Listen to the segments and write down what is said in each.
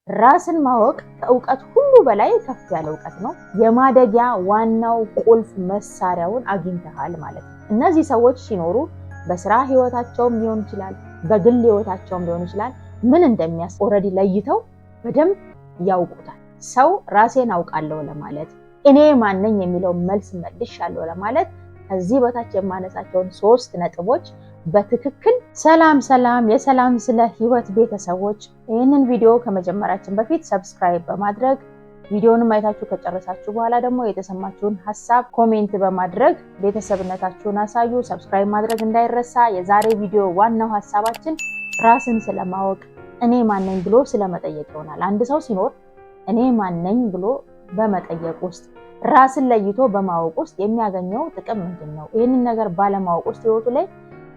ራስን ማወቅ ከእውቀት ሁሉ በላይ ከፍ ያለ እውቀት ነው። የማደጊያ ዋናው ቁልፍ መሳሪያውን አግኝተሃል ማለት ነው። እነዚህ ሰዎች ሲኖሩ በስራ ህይወታቸውም ሊሆን ይችላል፣ በግል ህይወታቸውም ሊሆን ይችላል። ምን እንደሚያስ already ለይተው በደንብ ያውቁታል። ሰው ራሴን አውቃለሁ ለማለት፣ እኔ ማነኝ የሚለው መልስ መልሻለሁ ለማለት ከዚህ በታች የማነሳቸውን ሶስት ነጥቦች በትክክል። ሰላም ሰላም፣ የሰላም ስለ ህይወት ቤተሰቦች፣ ይህንን ቪዲዮ ከመጀመራችን በፊት subscribe በማድረግ፣ ቪዲዮንም አይታችሁ ከጨረሳችሁ በኋላ ደግሞ የተሰማችሁን ሀሳብ comment በማድረግ ቤተሰብነታችሁን አሳዩ። Subscribe ማድረግ እንዳይረሳ። የዛሬ ቪዲዮ ዋናው ሀሳባችን ራስን ስለማወቅ፣ እኔ ማነኝ ብሎ ስለመጠየቅ ይሆናል። አንድ ሰው ሲኖር እኔ ማነኝ ብሎ በመጠየቅ ውስጥ፣ ራስን ለይቶ በማወቅ ውስጥ የሚያገኘው ጥቅም ምንድን ነው? ይህንን ነገር ባለማወቅ ውስጥ ህይወቱ ላይ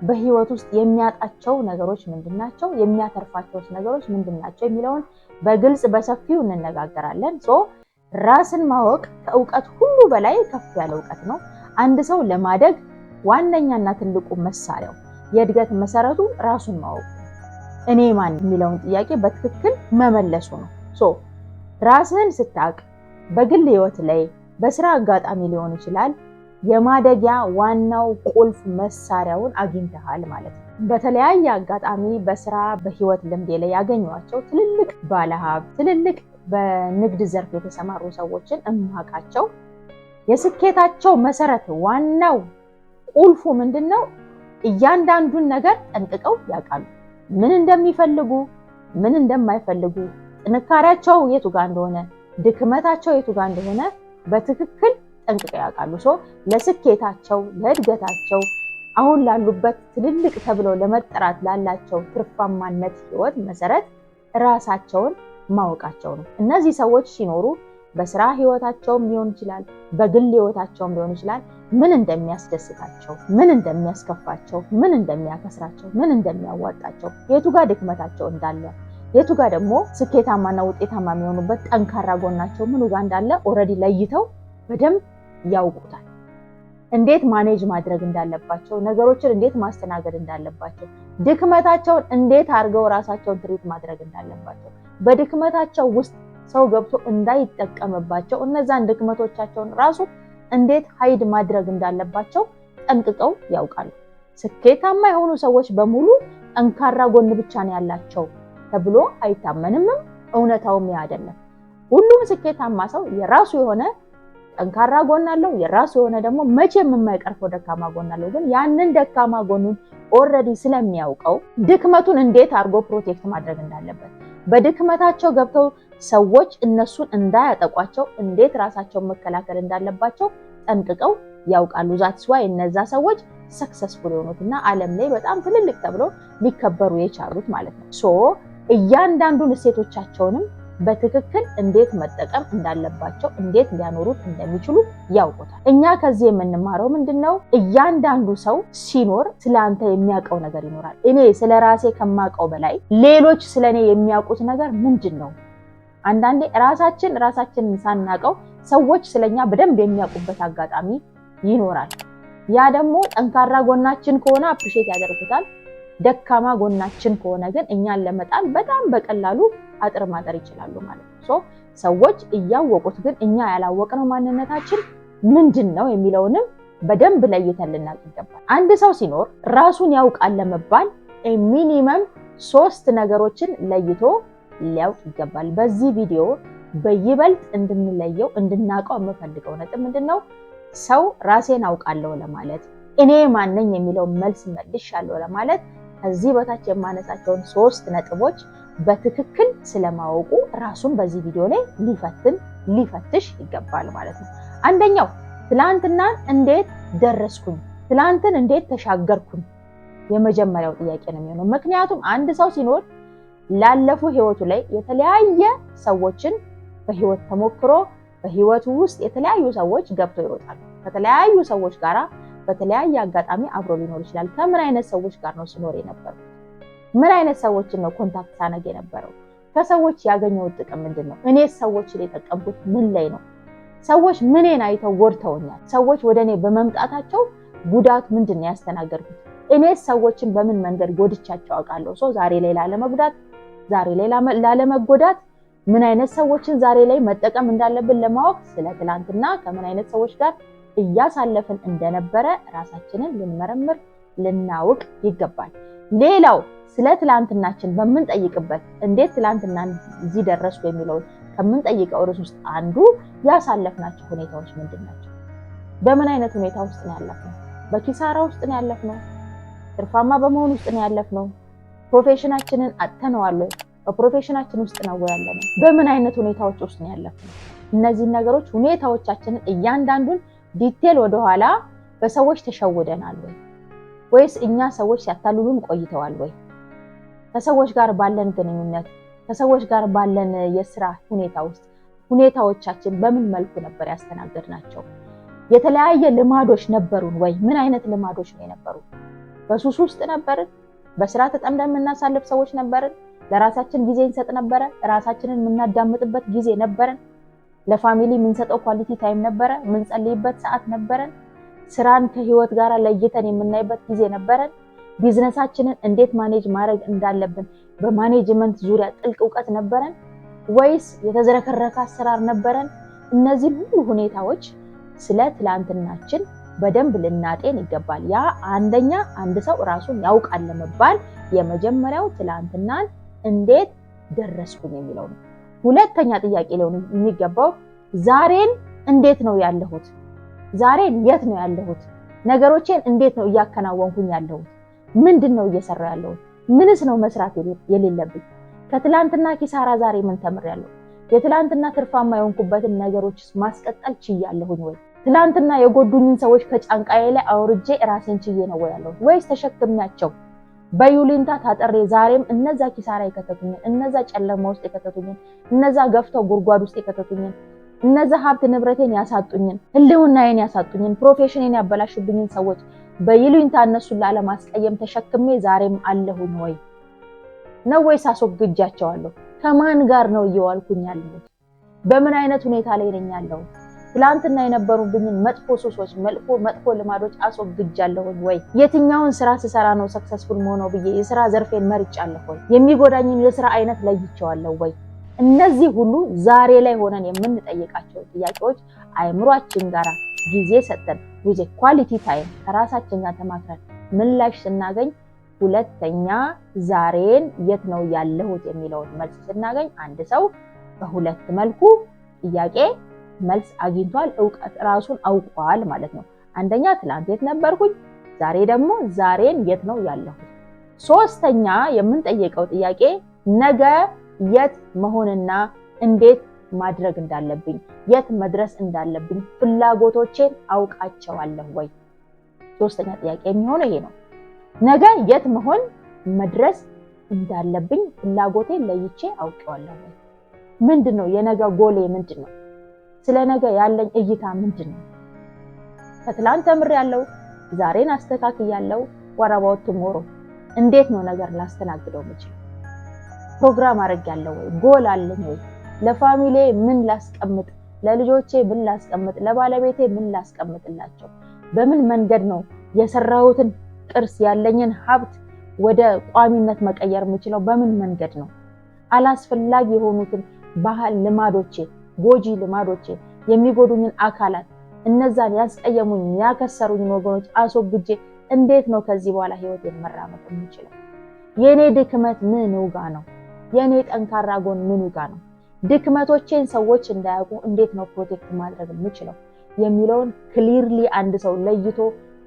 በህይወት ውስጥ የሚያጣቸው ነገሮች ምንድን ናቸው? የሚያተርፋቸው ነገሮች ምንድን ናቸው? የሚለውን በግልጽ በሰፊው እንነጋገራለን። So ራስን ማወቅ ከእውቀት ሁሉ በላይ ከፍ ያለ እውቀት ነው። አንድ ሰው ለማደግ ዋነኛና ትልቁ መሳሪያው፣ የእድገት መሰረቱ ራሱን ማወቅ ነው። እኔ ማን የሚለውን ጥያቄ በትክክል መመለሱ ነው። So ራስህን ስታቅ በግል ህይወት ላይ፣ በስራ አጋጣሚ ሊሆን ይችላል፣ የማደጊያ ዋናው ቁልፍ መሳሪያውን አግኝተሃል ማለት ነው። በተለያየ አጋጣሚ በስራ በህይወት ልምዴ ላይ ያገኘኋቸው ትልልቅ ባለሀብት፣ ትልልቅ በንግድ ዘርፍ የተሰማሩ ሰዎችን እማቃቸው የስኬታቸው መሰረት ዋናው ቁልፉ ምንድን ነው? እያንዳንዱን ነገር ጠንቅቀው ያውቃሉ። ምን እንደሚፈልጉ፣ ምን እንደማይፈልጉ፣ ጥንካሬያቸው የቱ ጋር እንደሆነ፣ ድክመታቸው የቱ ጋር እንደሆነ በትክክል ጠንቅቀው ያውቃሉ። So ለስኬታቸው፣ ለእድገታቸው፣ አሁን ላሉበት ትልልቅ ተብለው ለመጠራት ላላቸው ትርፋማነት ህይወት መሰረት ራሳቸውን ማወቃቸው ነው። እነዚህ ሰዎች ሲኖሩ በስራ ህይወታቸውም ሊሆን ይችላል፣ በግል ህይወታቸውም ሊሆን ይችላል፣ ምን እንደሚያስደስታቸው፣ ምን እንደሚያስከፋቸው፣ ምን እንደሚያከስራቸው፣ ምን እንደሚያዋጣቸው፣ የቱ ጋር ድክመታቸው እንዳለ፣ የቱ ጋር ደግሞ ስኬታማና ውጤታማ የሚሆኑበት ጠንካራ ጎናቸው ምኑ ጋር እንዳለ already ለይተው በደንብ ያውቁታል። እንዴት manage ማድረግ እንዳለባቸው፣ ነገሮችን እንዴት ማስተናገድ እንዳለባቸው፣ ድክመታቸውን እንዴት አድርገው ራሳቸውን treat ማድረግ እንዳለባቸው፣ በድክመታቸው ውስጥ ሰው ገብቶ እንዳይጠቀምባቸው እነዛን ድክመቶቻቸውን ራሱ እንዴት hide ማድረግ እንዳለባቸው ጠንቅቀው ያውቃሉ። ስኬታማ የሆኑ ሰዎች በሙሉ ጠንካራ ጎን ብቻ ነው ያላቸው ተብሎ አይታመንምም፣ እውነታውም ያ አይደለም። ሁሉም ስኬታማ ሰው የራሱ የሆነ ጠንካራ ጎን አለው፣ የራሱ የሆነ ደግሞ መቼም የማይቀርፈው ደካማ ጎን አለው። ግን ያንን ደካማ ጎኑን already ስለሚያውቀው ድክመቱን እንዴት አድርጎ protect ማድረግ እንዳለበት፣ በድክመታቸው ገብተው ሰዎች እነሱን እንዳያጠቋቸው እንዴት ራሳቸውን መከላከል እንዳለባቸው ጠንቅቀው ያውቃሉ። That's why እነዛ ሰዎች successful የሆኑት እና ዓለም ላይ በጣም ትልልቅ ተብሎ ሊከበሩ የቻሉት ማለት ነው። So እያንዳንዱን እሴቶቻቸውንም በትክክል እንዴት መጠቀም እንዳለባቸው፣ እንዴት ሊያኖሩት እንደሚችሉ ያውቁታል። እኛ ከዚህ የምንማረው ምንድን ነው? እያንዳንዱ ሰው ሲኖር ስለ አንተ የሚያውቀው ነገር ይኖራል። እኔ ስለ ራሴ ከማውቀው በላይ ሌሎች ስለ እኔ የሚያውቁት ነገር ምንድን ነው? አንዳንዴ ራሳችን ራሳችንን ሳናውቀው ሰዎች ስለኛ በደንብ የሚያውቁበት አጋጣሚ ይኖራል። ያ ደግሞ ጠንካራ ጎናችን ከሆነ appreciate ያደርጉታል። ደካማ ጎናችን ከሆነ ግን እኛን ለመጣል በጣም በቀላሉ አጥር ማጠር ይችላሉ ማለት ነው። So ሰዎች እያወቁት ግን እኛ ያላወቅነው ማንነታችን ምንድን ነው የሚለውንም በደንብ ለይተን ልናውቅ ይገባል። አንድ ሰው ሲኖር ራሱን ያውቃል ለመባል minimum ሶስት ነገሮችን ለይቶ ሊያውቅ ይገባል። በዚህ ቪዲዮ በይበልጥ እንድንለየው፣ እንድናውቀው የምፈልገው ነጥብ ምንድን ነው? ሰው ራሴን አውቃለሁ ለማለት፣ እኔ ማነኝ የሚለው መልስ መልሻለሁ ለማለት ከዚህ በታች የማነሳቸውን ሶስት ነጥቦች በትክክል ስለማወቁ ራሱን በዚህ ቪዲዮ ላይ ሊፈትን ሊፈትሽ ይገባል ማለት ነው። አንደኛው ትላንትናን እንዴት ደረስኩኝ፣ ትላንትን እንዴት ተሻገርኩኝ የመጀመሪያው ጥያቄ ነው የሚሆነው። ምክንያቱም አንድ ሰው ሲኖር ላለፉ ህይወቱ ላይ የተለያየ ሰዎችን በህይወት ተሞክሮ በህይወቱ ውስጥ የተለያዩ ሰዎች ገብተው ይወጣሉ። ከተለያዩ ሰዎች ጋራ በተለያየ አጋጣሚ አብሮ ሊኖር ይችላል። ከምን አይነት ሰዎች ጋር ነው ስኖር የነበረው? ምን አይነት ሰዎችን ነው contact ሳነግ የነበረው? ከሰዎች ያገኘሁት ጥቅም ምንድን ነው? እኔ ሰዎችን የጠቀምኩት ምን ላይ ነው? ሰዎች ምኔን አይተው ጎድተውኛል? ሰዎች ወደ እኔ በመምጣታቸው ጉዳት ምንድን ነው ያስተናገድኩት? እኔ ሰዎችን በምን መንገድ ጎድቻቸው አውቃለሁ? So ዛሬ ላይ ላለመጉዳት፣ ዛሬ ላይ ላለመጎዳት ምን አይነት ሰዎችን ዛሬ ላይ መጠቀም እንዳለብን ለማወቅ ስለ ትላንትና ከምን አይነት ሰዎች ጋር እያሳለፍን እንደነበረ ራሳችንን ልንመረምር ልናውቅ ይገባል። ሌላው ስለ ትላንትናችን በምንጠይቅበት እንዴት ትላንትና እዚህ ደረስኩ የሚለውን ከምንጠይቀው ርዕስ ውስጥ አንዱ ያሳለፍናቸው ሁኔታዎች ምንድን ናቸው? በምን አይነት ሁኔታ ውስጥ ነው ያለፍነው? በኪሳራ ውስጥ ነው ያለፍነው? ትርፋማ በመሆን ውስጥ ነው ያለፍነው? Profession ኣችንን አጥተነዋል ወይ? በ profession ኣችን ውስጥ ነው ወይ ያለነው? በምን አይነት ሁኔታዎች ውስጥ ነው ያለፍነው? እነዚህን ነገሮች ሁኔታዎቻችንን እያንዳንዱን detail ወደኋላ በሰዎች ተሸውደናል ወይ? ወይስ እኛ ሰዎች ሲያታልሉን ቆይተዋል ወይ? ከሰዎች ጋር ባለን ግንኙነት፣ ከሰዎች ጋር ባለን የስራ ሁኔታ ውስጥ ሁኔታዎቻችን በምን መልኩ ነበር ያስተናገድናቸው? የተለያየ ልማዶች ነበሩን ወይ? ምን አይነት ልማዶች ነው የነበሩ? በሱስ ውስጥ ነበርን? በስራ ተጠምደን የምናሳልፍ ሰዎች ነበርን? ለራሳችን ጊዜ እንሰጥ ነበረ? ራሳችንን የምናዳምጥበት ጊዜ ነበረን? ለ family የምንሰጠው quality time ነበረ? የምንጸልይበት ሰዓት ነበረን? ስራን ከህይወት ጋር ለይተን የምናይበት ጊዜ ነበረን? ቢዝነሳችንን እንዴት manage ማድረግ እንዳለብን በ management ዙሪያ ጥልቅ እውቀት ነበረን ወይስ የተዝረከረከ አሰራር ነበረን? እነዚህን ሁሉ ሁኔታዎች ስለ ትላንትናችን በደንብ ልናጤን ይገባል። ያ አንደኛ አንድ ሰው ራሱን ያውቃል ለመባል የመጀመሪያው ትላንትናን እንዴት ደረስኩኝ የሚለው ነው። ሁለተኛ ጥያቄ ሊሆን የሚገባው ዛሬን እንዴት ነው ያለሁት? ዛሬን የት ነው ያለሁት? ነገሮቼን እንዴት ነው እያከናወንኩኝ ያለሁት? ምንድን ነው እየሰራሁ ያለሁት? ምንስ ነው መስራት የሌለብኝ? ከትላንትና ኪሳራ ዛሬ ምን ተምሬያለሁ? የትላንትና ትርፋማ የሆንኩበትን ነገሮችስ ማስቀጠል ችያለሁኝ ወይ? ትላንትና የጎዱኝን ሰዎች ከጫንቃዬ ላይ አውርጄ ራሴን ችዬ ነው ወይ ያለሁት? ወይስ ተሸክሚያቸው በይሉኝታ ታጥሬ ዛሬም እነዛ ኪሳራ የከተቱኝን፣ እነዛ ጨለማ ውስጥ የከተቱኝን፣ እነዛ ገፍተው ጉድጓድ ውስጥ የከተቱኝን፣ እነዛ ሀብት ንብረቴን ያሳጡኝን፣ ህልውናዬን ያሳጡኝን፣ profession ኤን ያበላሹብኝን ሰዎች በይሉኝታ እነሱን ላለማስቀየም ተሸክሜ ዛሬም አለሁኝ ወይ ነው ወይስ አስወግጃቸዋለሁ? ከማን ጋር ነው እየዋልኩኝ ያለሁት? በምን አይነት ሁኔታ ላይ ነኝ ያለሁት? ትላንትና የነበሩብኝን መጥፎ ሱሶች፣ መጥፎ ልማዶች አስወግጃለሁኝ ወይ? የትኛውን ስራ ስሰራ ነው successful ምሆነው ብዬ የስራ ዘርፌን መርጫለሁ ወይ? የሚጎዳኝን የስራ አይነት ለይቼዋለሁ ወይ? እነዚህ ሁሉ ዛሬ ላይ ሆነን የምንጠይቃቸው ጥያቄዎች አእምሯችን ጋር ጊዜ ሰጥተን with quality time ከራሳችን ጋር ተማክረን ምላሽ ስናገኝ፣ ሁለተኛ ዛሬን የት ነው ያለሁት የሚለውን መልስ ስናገኝ አንድ ሰው በሁለት መልኩ ጥያቄ መልስ አግኝቷል፣ እውቀት ራሱን አውቋል ማለት ነው። አንደኛ ትላንት የት ነበርኩኝ፣ ዛሬ ደግሞ ዛሬን የት ነው ያለሁት። ሶስተኛ የምንጠይቀው ጥያቄ ነገ የት መሆንና እንዴት ማድረግ እንዳለብኝ፣ የት መድረስ እንዳለብኝ ፍላጎቶቼን አውቃቸዋለሁ ወይ? ሶስተኛ ጥያቄ የሚሆነው ይሄ ነው። ነገ የት መሆን መድረስ እንዳለብኝ ፍላጎቴን ለይቼ አውቄዋለሁ ወይ? ምንድን ነው የነገ ጎሌ ምንድን ነው? ስለ ነገ ያለኝ እይታ ምንድን ነው? ከትላንት ተምሬያለሁ፣ ዛሬን አስተካክያለሁ። What about tomorrow? እንዴት ነው ነገር ላስተናግደው የምችለው? ፕሮግራም አድርጌያለሁ ወይ? ጎል አለኝ ወይ? ለ family ዬ ምን ላስቀምጥ? ለልጆቼ ምን ላስቀምጥ? ለባለቤቴ ምን ላስቀምጥላቸው? በምን መንገድ ነው የሰራሁትን ቅርስ ያለኝን ሀብት ወደ ቋሚነት መቀየር የምችለው በምን መንገድ ነው? አላስፈላጊ የሆኑትን ባህል ልማዶቼ፣ ጎጂ ልማዶቼ፣ የሚጎዱኝን አካላት፣ እነዛን ያስቀየሙኝ ያከሰሩኝን ወገኖች አስወግጄ እንዴት ነው ከዚህ በኋላ ህይወቴን መራመድ የምችለው? የኔ ድክመት ምኑ ጋ ነው? የኔ ጠንካራ ጎን ምኑ ጋ ነው? ድክመቶቼን ሰዎች እንዳያውቁ እንዴት ነው protect ማድረግ የምችለው የሚለውን clearly አንድ ሰው ለይቶ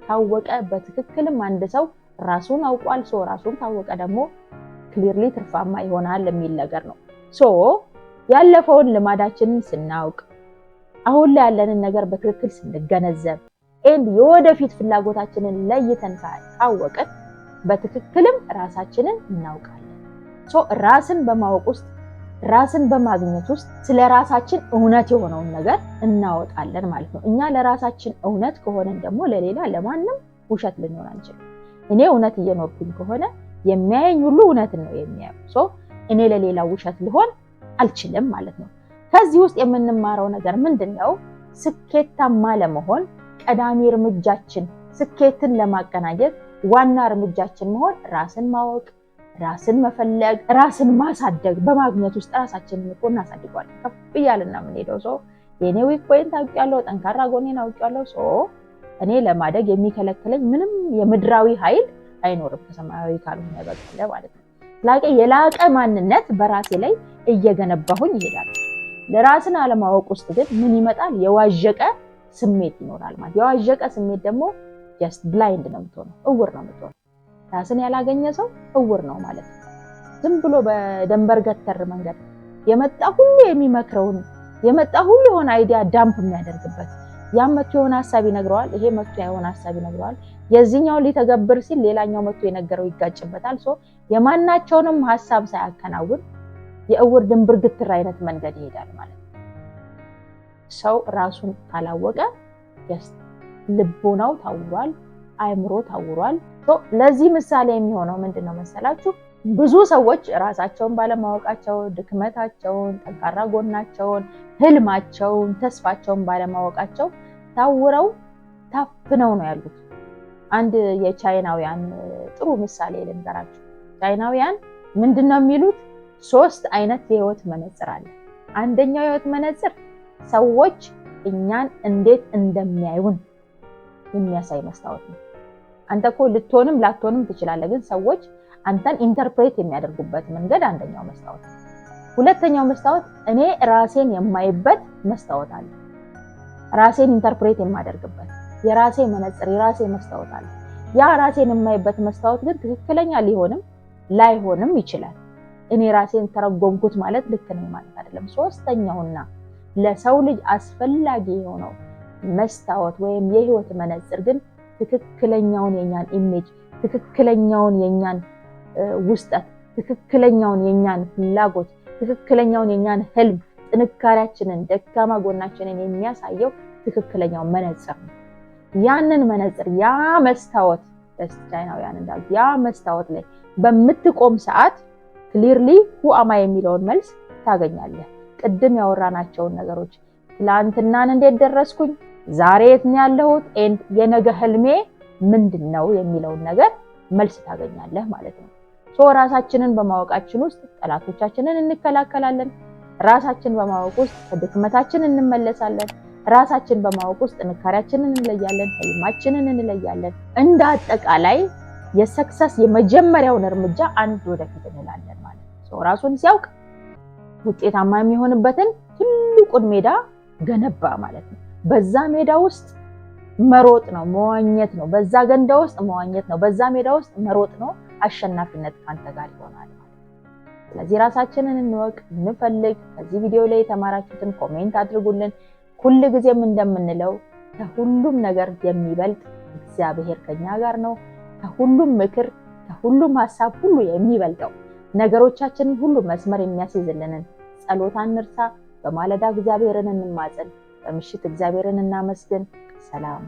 ካወቀ በትክክልም አንድ ሰው ራሱን አውቋል። So ራሱን ካወቀ ደግሞ clearly ትርፋማ ይሆናል የሚል ነገር ነው። So ያለፈውን ልማዳችንን ስናውቅ፣ አሁን ላይ ያለንን ነገር በትክክል ስንገነዘብ and የወደፊት ፍላጎታችንን ለይተን ካወቅን በትክክልም ራሳችንን እናውቃለን። So ራስን በማወቅ ውስጥ፣ ራስን በማግኘት ውስጥ ስለ ራሳችን እውነት የሆነውን ነገር እናወጣለን ማለት ነው። እኛ ለራሳችን እውነት ከሆነን ደግሞ ለሌላ ለማንም ውሸት ልንሆን አንችልም። እኔ እውነት እየኖርኩኝ ከሆነ የሚያየኝ ሁሉ እውነትን ነው የሚያየው። So እኔ ለሌላ ውሸት ልሆን አልችልም ማለት ነው። ከዚህ ውስጥ የምንማረው ነገር ምንድን ነው? ስኬታማ ለመሆን ቀዳሚ እርምጃችን፣ ስኬትን ለማቀናጀት ዋና እርምጃችን መሆን ራስን ማወቅ፣ ራስን መፈለግ፣ ራስን ማሳደግ፣ በማግኘት ውስጥ ራሳችንን እኮ እናሳድገዋለን። ከፍ እያልን ነው የምንሄደው። So የኔ weak point አውቄያለሁ፣ ጠንካራ ጎኔን አውቄያለሁ። So እኔ ለማደግ የሚከለክለኝ ምንም የምድራዊ ኃይል አይኖርም ከሰማያዊ ካልሆነ በቀር ማለት ነው። ላቀ የላቀ ማንነት በራሴ ላይ እየገነባሁኝ ይሄዳል። ለራስን አለማወቅ ውስጥ ግን ምን ይመጣል? የዋዠቀ ስሜት ይኖራል ማለት። የዋዠቀ ስሜት ደግሞ just blind ነው የምትሆነው፣ እውር ነው የምትሆነው። ራስን ያላገኘ ሰው እውር ነው ማለት ነው። ዝም ብሎ በደንበር ገተር መንገድ የመጣ ሁሉ የሚመክረውን፣ የመጣ ሁሉ የሆነ idea dump የሚያደርግበት፣ ያም መቶ የሆነ ሀሳብ ይነግረዋል፣ ይሄ መቶ የሆነ ሀሳብ ይነግረዋል። የዚህኛው ሊተገብር ሲል ሌላኛው መቶ የነገረው ይጋጭበታል። So የማናቸውንም ሀሳብ ሳያከናውን የእውር ድንብር ግትር አይነት መንገድ ይሄዳል ማለት ነው። ሰው ራሱን ካላወቀ just ልቦናው ታውሯል፣ አእምሮ ታውሯል። ለዚህ ምሳሌ የሚሆነው ምንድን ነው መሰላችሁ? ብዙ ሰዎች ራሳቸውን ባለማወቃቸው ድክመታቸውን፣ ጠንካራ ጎናቸውን፣ ህልማቸውን፣ ተስፋቸውን ባለማወቃቸው ታውረው ታፍነው ነው ያሉት። አንድ የቻይናውያን ጥሩ ምሳሌ ልንገራችሁ። ቻይናውያን ምንድን ነው የሚሉት? ሶስት አይነት የህይወት መነጽር አለ። አንደኛው የህይወት መነጽር ሰዎች እኛን እንዴት እንደሚያዩን የሚያሳይ መስታወት ነው። አንተ እኮ ልትሆንም ላትሆንም ትችላለህ፣ ግን ሰዎች አንተን interpret የሚያደርጉበት መንገድ አንደኛው መስታወት ነው። ሁለተኛው መስታወት እኔ ራሴን የማይበት መስታወት አለ። ራሴን interpret የማደርግበት የራሴ መነጽር፣ የራሴ መስታወት አለ። ያ ራሴን የማይበት መስታወት ግን ትክክለኛ ሊሆንም ላይሆንም ይችላል። እኔ ራሴን ተረጎምኩት ማለት ልክ ነኝ ማለት አይደለም። ሶስተኛውና ለሰው ልጅ አስፈላጊ የሆነው መስታወት ወይም የህይወት መነጽር ግን ትክክለኛውን የኛን image፣ ትክክለኛውን የኛን ውስጠት፣ ትክክለኛውን የኛን ፍላጎት፣ ትክክለኛውን የኛን ህልም፣ ጥንካሬያችንን፣ ደካማ ጎናችንን የሚያሳየው ትክክለኛው መነጽር ነው። ያንን መነጽር፣ ያ መስታወት፣ ቻይናውያን እንዳሉት ያ መስታወት ላይ በምትቆም ሰዓት clearly who am I የሚለውን መልስ ታገኛለህ። ቅድም ያወራናቸውን ነገሮች፣ ትላንትናን እንዴት ደረስኩኝ፣ ዛሬ የት ነው ያለሁት፣ and የነገ ህልሜ ምንድን ነው የሚለውን ነገር መልስ ታገኛለህ ማለት ነው። So ራሳችንን በማወቃችን ውስጥ ጠላቶቻችንን እንከላከላለን። ራሳችን በማወቅ ውስጥ ከድክመታችን እንመለሳለን። ራሳችን በማወቅ ውስጥ ጥንካሬያችንን እንለያለን፣ ህልማችንን እንለያለን። እንደ አጠቃላይ የ success የመጀመሪያውን እርምጃ አንድ ወደፊት እንላለን ማለት ነው። ሰው ራሱን ሲያውቅ ውጤታማ የሚሆንበትን ትልቁን ሜዳ ገነባ ማለት ነው። በዛ ሜዳ ውስጥ መሮጥ ነው፣ መዋኘት ነው። በዛ ገንዳ ውስጥ መዋኘት ነው። በዛ ሜዳ ውስጥ መሮጥ ነው። አሸናፊነት ካንተ ጋር ይሆናል ማለት ነው። ስለዚህ ራሳችንን እንወቅ፣ እንፈልግ። ከዚህ ቪዲዮ ላይ የተማራችሁትን comment አድርጉልን። ሁል ጊዜም እንደምንለው ከሁሉም ነገር የሚበልጥ እግዚአብሔር ከኛ ጋር ነው። ከሁሉም ምክር፣ ከሁሉም ሀሳብ ሁሉ የሚበልጠው፣ ነገሮቻችንን ሁሉ መስመር የሚያስይዝልንን ጸሎት አንርሳ። በማለዳ እግዚአብሔርን እንማጸን፣ በምሽት እግዚአብሔርን እናመስግን። ሰላም።